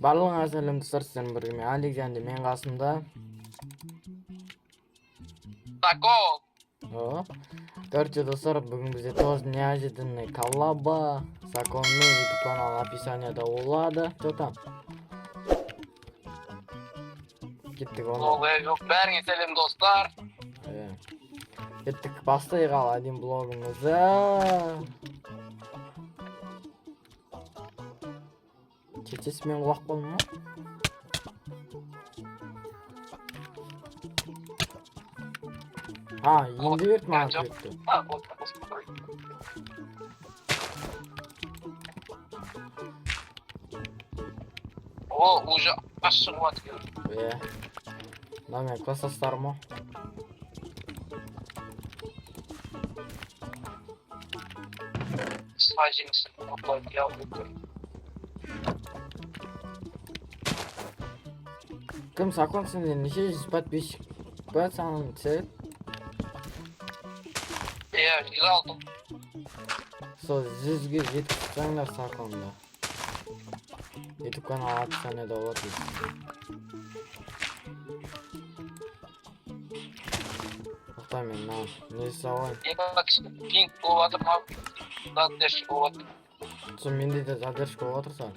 Барлығыңа сәлем, достар! Сіздермен бірге мен, Алик, және де менің қасымда Закон. О. Короче, достар, бүгін бізде тоже неожиданный коллаба. Законмен YouTube канал описанияда болады. Что там? Кеттік оны. Ол жоқ, бәріңе сәлем, достар. Иә. Кеттік, бастайық ал один блогымызды. Чечесі, мен құлап қалдым ба? А, енді берді маған Жоқ. күректі. А, болды, болды. О, уже аш шығып жатыр. Иә. Мына менің класстастарым ғой. Саженец. Я уже. Кім, Сакон, сенде неше жүз подписчик па, саған цель? Иә, 106. Сол 100-ге жеткізіп тастаңдар Саконды. YouTube канал описанияда болады. Тоқта, мен мына не салайын. Екі пинг болып жатыр ма? Задержка болып жатыр. Сол менде де задержка болып жатыр саған.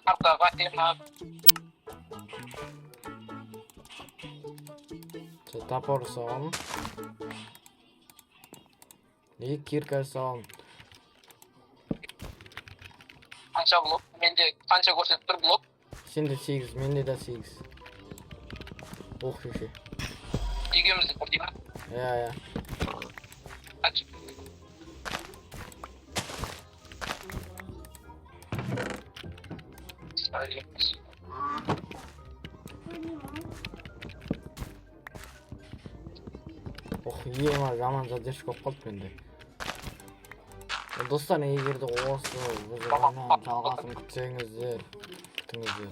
Картаға тема. Сол топор саламын. И кирка саламын. Қанша блок? Менде қанша көрсетіп тұр блок? Сенде 8, менде де 8. Ох, шеше. Екеумізде бірдей ма? Иә. Қанша? Саженец. Ох, ема, жаман задержка болып қалды менде. Достар, егер де осы выживанияның жалғасын күтсеңіздер, күтіңіздер.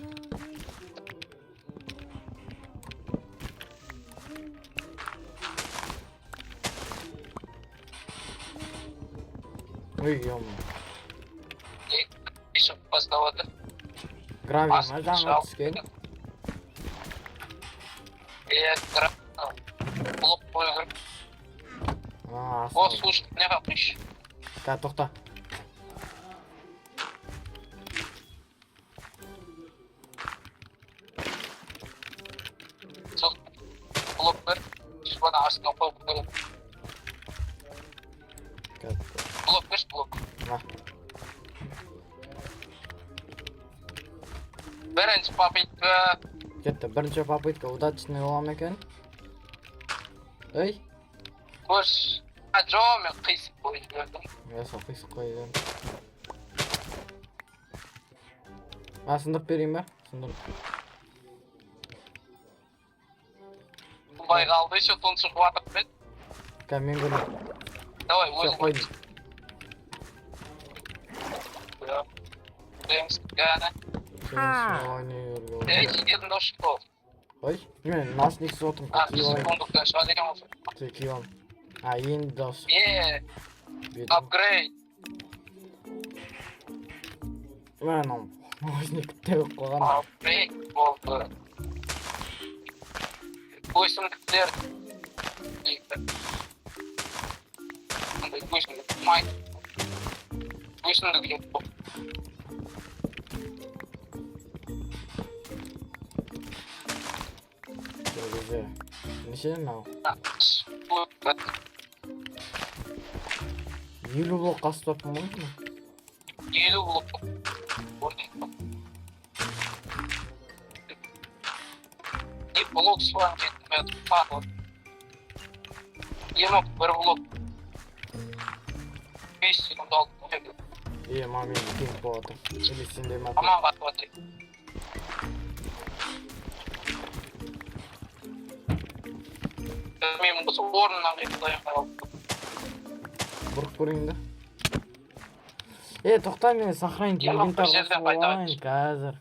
Ой, ема. Шығып бастап жатыр. Гравий ма жаңа түскен? Иә, блок қою керек. А, О, астына. слушай, не қойшы. Ка, тоқта. Сол блок бір. Соны астына қойып керек. Ка, Блок берші, блок. На. Бірінші попытка. Кетті, бірінші попытка удачный бола ма екен? Ей, Көрші. А, жоқ, мен қисып қойып жібердім. Я сол қисық қойып. А, сындырып берейін ба? Сындыр. Бұндай қалды, еще тұншығып жатыр мен. Ка, мен көрейін. Давай, Все, өзің. қойдым. Иә. Көреміз, кәні. Сен Ей, жеделдің дауысы шықты. Ой, мен наушниксіз отырмын. А, Киіп алайын. сундуктан шығады екен осы. Все, киіп алдым. А, енді дауыс шықты. Е, Бетім. апгрейд. Мә, мынау наушник теуіп қойған. Апгрейд болды. Өсімдіктер. Андай өсімдік май. Өсімдік жоқ. Сол кезде. Неше мынау? 50 блок қасып тұрыппын ғой мен. 50 блок. И блок соған жетмеді. Тағы. Емок бір блок. 5 секунд алды. Е, маған менде пинг болып жатыр. Или сенде ма? Аман қатып жатыр. Білмеймін, осы орнынан қиындайын қалып. Бұрып көрейін да. Е, тоқта, мен сохранить Иә, инвентарь бір жерден қосып қайта алайын қазір.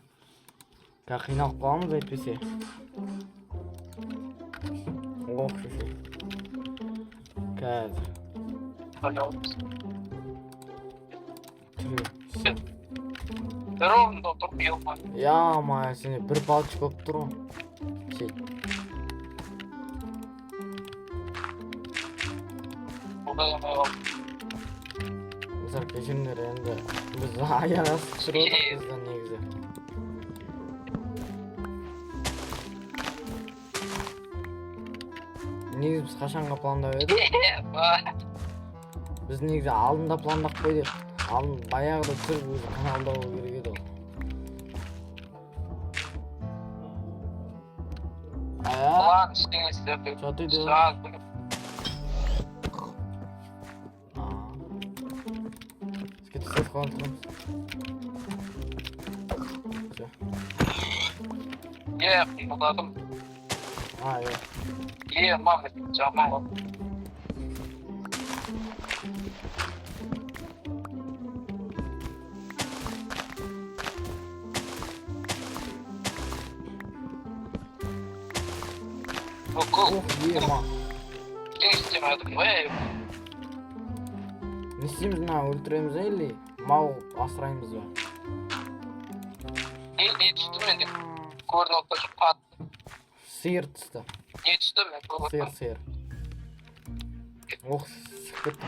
Қазір қиналып қаламыз әйтпесе. Ох, шеше. Қазір. Пожалуйста. Түрі. Все. Бір орында отырып ё. Ё-моё, сенде бір палочка болып тұр ғой. Сей. Достар, кешіріңдер енді. Біз аяқ асты түсіріп отырмыз да негізі. Негізі біз қашанға пландап едік? Біз негізі алдында пландап қойдық. Алдын баяғыда түсіріп, өзі каналда болу керек еді ол. А, План ештеңе істеп. Что ты делаешь? А. Бізге тастап қалған тұрамыз. Всё. Е, қимылдадым. А, иә. Е, мама, жаман ғой. Бүкіл Ох, ема. ештеңе істемедім ғой. Не істейміз, мына өлтіреміз ба или мал асыраймыз ба? Не түсті менде? Көрініп отыр, пат. Сиыр түсті. Не түсті мен көріп Сиыр, отырмын. сиыр. Ох, шығып кетті.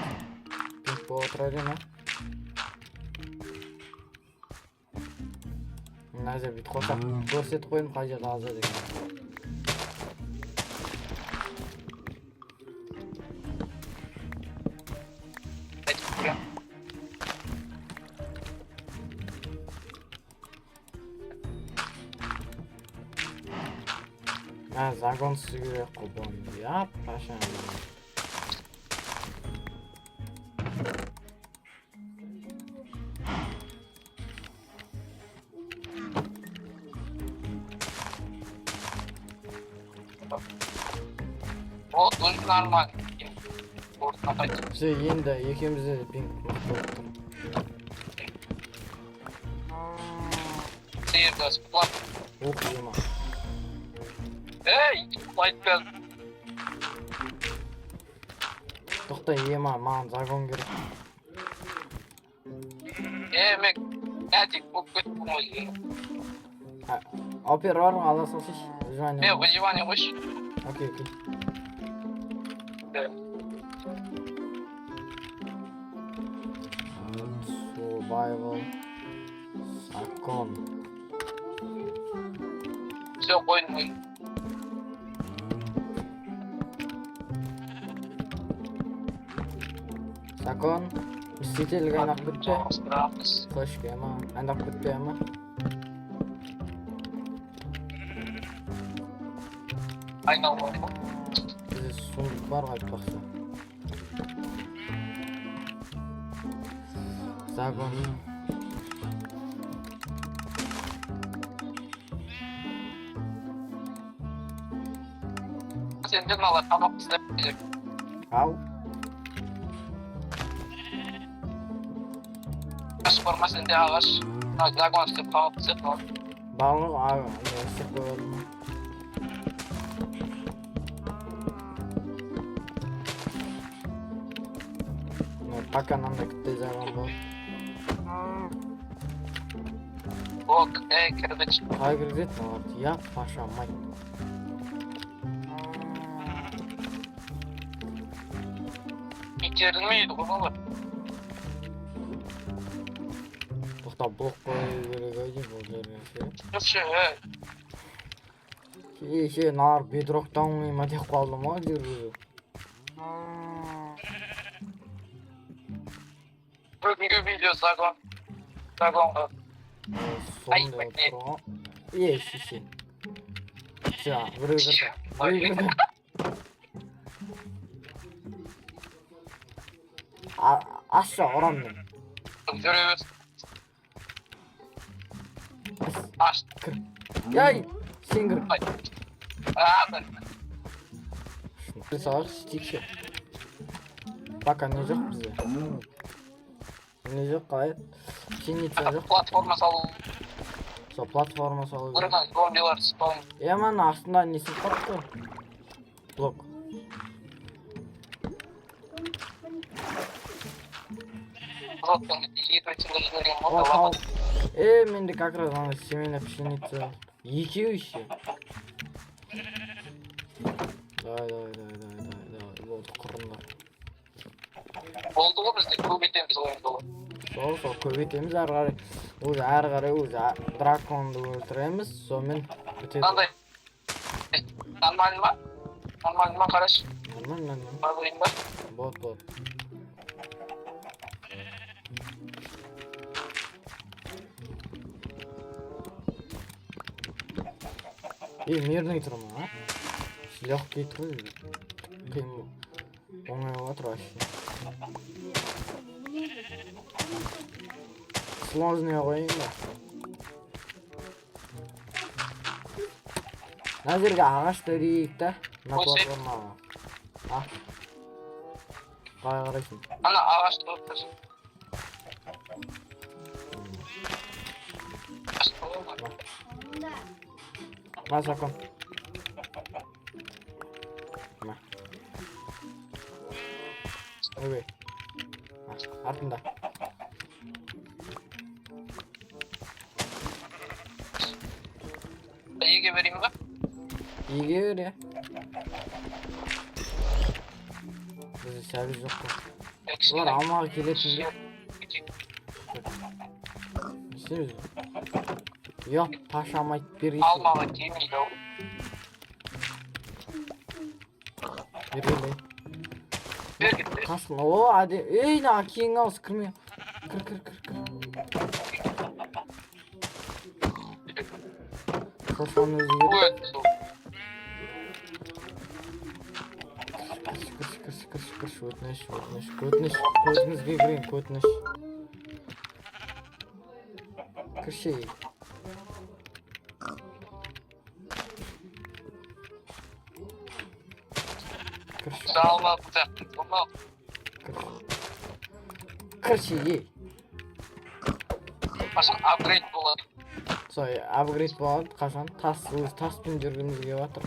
Пинг болып отыра бере ма? Мына жерде бүйтіп қосақ көрсетіп қойдым қай жерде аза деген. Айтып көремін. Мә, загон түсу керек қой бұны. Я, паша. Вот, уже нормально. Орнына қайтып. Все, енді екеумізде де пинг мықты болып тұр. Сиырды құлап. Ох, ема. Ей, құлайды қазір. Тоқта, ема, маған загон керек. Е, мен әдік болып кеттім ғой. Опер бар ма? Ала салсайшы. Выживание. Мен выживание қойшы. Окей, окей. Е, Survival. Закон. Все, қойдым қойдым. Закон. Мстительге айналып кетпе. Жалғастырамыз. Қошке ма? Айналып кетпе ма? Айналып. Бізде сундук бар ғой айтпақшы. Загон. Сендер мыналар тамақ істеп береді. Ау. Ағаш бар ма сенде, ағаш? Мына загон істеп тамақ істеп ал. Барлығы не істеп қойдым. Ну, пока мынандай күтті загон болды. Ок, ей, кірпіч. Қалай кіргізеді оларды? Я, паша, мать. Итерілмейді ғой олар. Тоқта, блок қою керек ау деймін бұл жерге ше. Жүрші, ей. Ше, мыналар бедроктан оңай ма деп қалдым ғой жүргізу. Бүгінгі видео загон. Загонға. Ай, Сондай болып блин. тұр ғой. Е, шеше. Все, біреу кірді. Біреу кірді. Ашшы, ұрам мен. Жүре берсін. Ас, Аш. кір. Яй, сен кір. Ай. А, бір. Кіре салайықшы, істейікші. Пока не жоқ бізде. Не жоқ, қалай? Пшеница жоқ. Платформа салу. Сол платформа салу керек. Бұрыннан зомбилар спаун. Е, мана астында несі қалыпты? Блок. Жоқтың екіншісінде жіберген О, ғой. тауық. Е, менде как раз ана семена пшеница. Екеу еще. Давай, давай, давай, давай, давай, давай. Болды, құрыңдар. Болды ғой, бізде көбейтеміз ғой енді оны. Сол, сол көбейтеміз әрі қарай. Уже әрі қарай уже драконды өлтіреміз, сонымен бітеді. Мынандай нормально ма? Нормально ма, қарашы. Нормально, нормально. Бар ба? Болады, болады. Е, мирный тұр ма, а? Легкий тұр. Қиын, оңай болып жатыр вообще. Сложный қояйын ба? Мына жерге ағаш терейік та. Мына Қойсай. платформаға. А? Қалай қарайсың? Ана ағашты қойып тұрсың. Ағашты қоя ма? На, закон. На. Ойбай. А, артында. Еге берейін ба? Еге бер, иә. Бізде сәбіз жоқ қой. Олар алмаға келетін бе? Не істейміз? Yok, taşamayıp bir iş. Алмаға келмейді ау. Бері кел. Бер кетті. Қасқын. О, әде. Ей, мына киің ауыз кірме. Кір, кір, кір, кір. Шошқаның өзі керек. Ой, сол. Кірші, кірші, кірші, кірші, кірші, өтініш, өтініш, өтініш, көзіңізге кірейін, өтініш. Кірші. Кірші, Жалмап сияқты. Болмау. кірші. Кірші, ей. Қашан апгрейд болады? Сол, апгрейд болады қашан? Тас, өзі таспен жүргіміз келіп жатыр.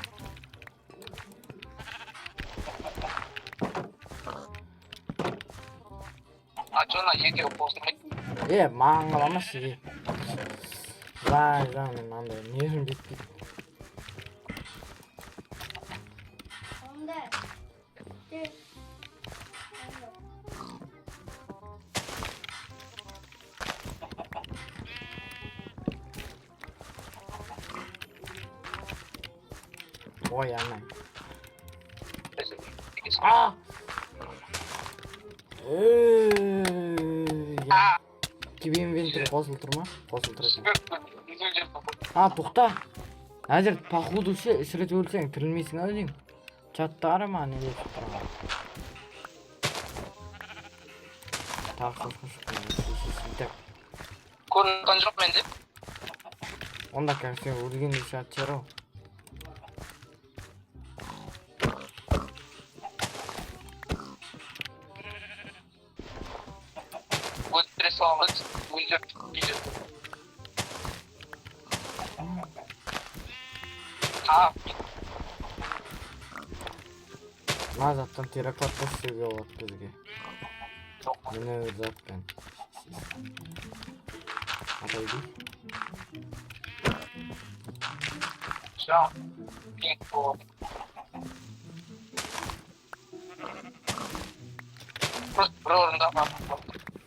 А чё, ана екеуі қосылмайды? Е, маған қаламашы, е. Жай, жай, мен андай нервім жетпейді. Онда. Те. Онда. Ой, ана. А! Ей, А, тебе инвентарь қосылып тұр ма? Қосылып тұр екен. Жіберіп. А, тоқта. Әзір, походу ше, үш рет өлсең тірілмейсің ау деймін. Чатта қара маған не деп тұрған. Тағы шошқа шықты. Так, Көрінген жоқ менде. онда как сен өлгенде шығатын шығар ау. Өлтіре саламыз. Өлтіріп үйде. А, Мына заттан терракотта істеуге болады бізге. жоқ. Міне бір затпен. Отойди. Жа. Пинг болады. Просто бір орында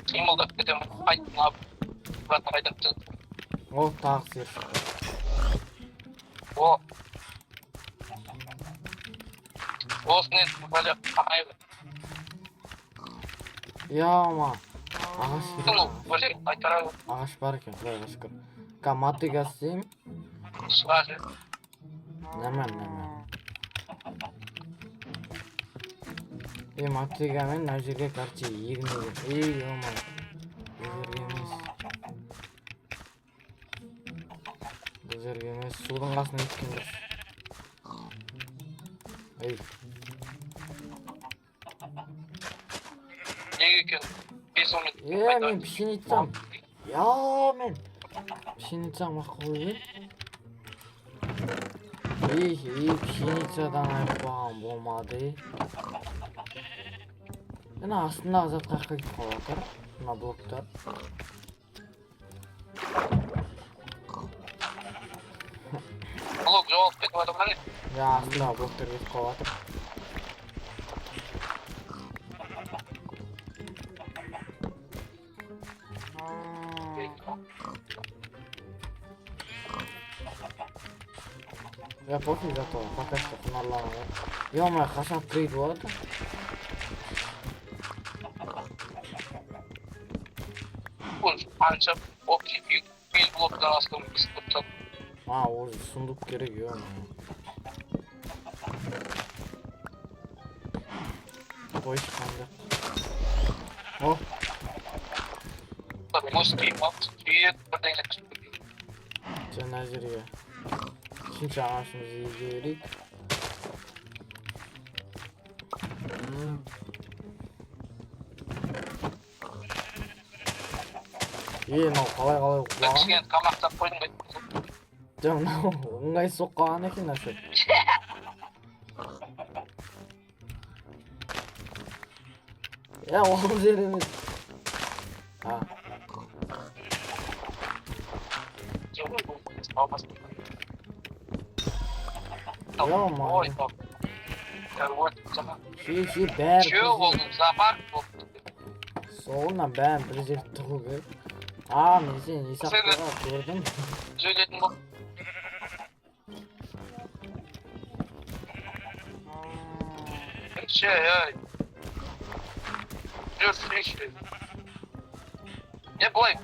қимылдап кетемін. Қайтып обратно қайтып түсіп. О, тағы сиыр шықты. О. Осыны енді бәле ағай. Яма. Ағаш керек. Ну, бәле қайтара Ағаш бар екен, құдайға шүкір. Ка мотыга істеймін. шығар. Нормально, нормально. Е, мотыгамен мына жерге, короче, егін егемін. Ей, ё-моё. Бұл жерге емес. Бұл жерге емес. Судың қасына кеткен дұрыс. Ей, Неге екен? 5-10 минут. е, мен пшеницам. Я, мен пшеницам ақ қойып ей, ей, пшеницадан айырып қойған болмады, ей. Ана астындағы зат қаяққа кетіп қалып жатыр? Мына блоктар. Блок жоғалып кетіп жатыр ма, не? Я, астындағы блоктар кетіп қалып жатыр. Я, пофиг, зато пока что құнарланып. Ё-моё, қашан апгрейд болады? Бұл қанша общий 100 блоктан астам тұр. А, уже сундук керек, ё-моё. Қой, шыққан жоқ. О, Мозги, сүйек, бірдеңе түсіп. Сен мына жерге үшінші ағашымызды еге берейік. Е, мынау қалай қалай құлаған? Кішкене тамақтап қойдым ба? Жоқ, мынау ыңғайсыз соқып қалған екен мына шөп. Е, ол жер емес. А, Ё-моё. Ой, вот, ши, бәрі Үшеу бір болды, зоопарк болды. Соғынан бәрін бір жерге тығу керек. А, мен сені Исақтыға көрдім. Сөйлетін бол. Ше, ей. Жүр, шеш. Е, былай.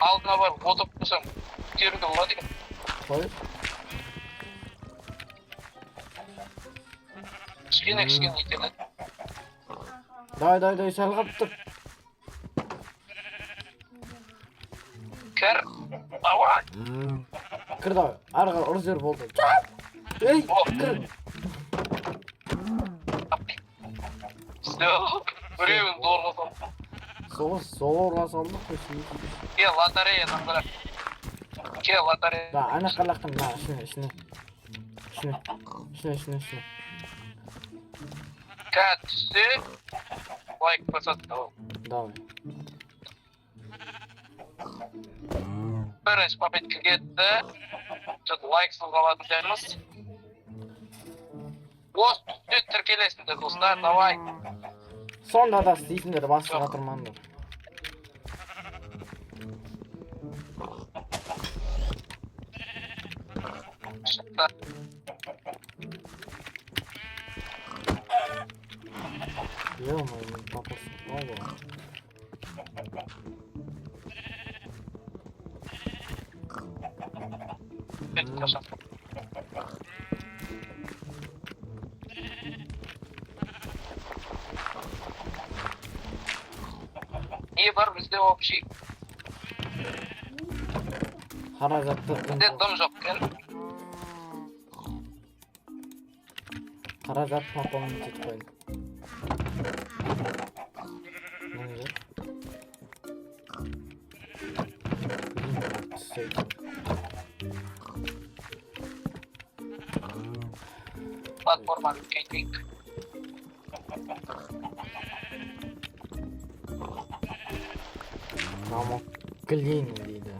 Алдына барып отырып тұрсам, көтеруге болады екен. Қой. Кішкене кішкене итереді. Давай, давай, давай, сәл қалып тұр. Кір. Давай. Кір, давай. Ары қарай ұры жер болды. Ей, кір. Все. Біреуін зорға салды. Соғыс, зорға салдық қой. Ши. Кел, лотереядан бірақ. Кел, лотерея. Да, ана жаққа лақтыр, мына ішіне, ішіне. Ішіне, ішіне, ішіне, ішіне. Кә түссе, лайк басады. Давай. Бірінші попытка кетті. Что-то лайксыз қалатын сияқтымыз. Осы түссе тіркелесіңдер, достар, давай. Сонда да істейсіңдер, басып жатырмаңдар. Шықты. Ё-моё, мен топырсың ғой. Кетті қашан. Не бар бізде общий? Қаражатты Бізде дым жоқ екен. Қаражат пополнить етіп қойдым. Міне жер. Блин, түссе екен. Платформаны үлкейтейік. Замок глины дейді.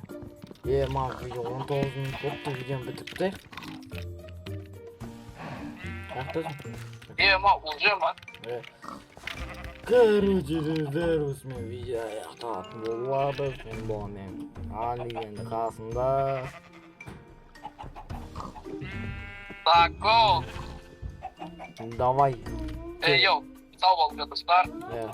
Е, маған видео 19 минут болыпты, видеоны бітіріп тастайық. Қаяқтасың? Е, ма, уже ма? Е. Короче, достар, осымен видео аяқталатын болады. Мен болғанмен Али енді қасында. Так, го. Давай. Ей, йоу, сау болыңдар, достар. Е.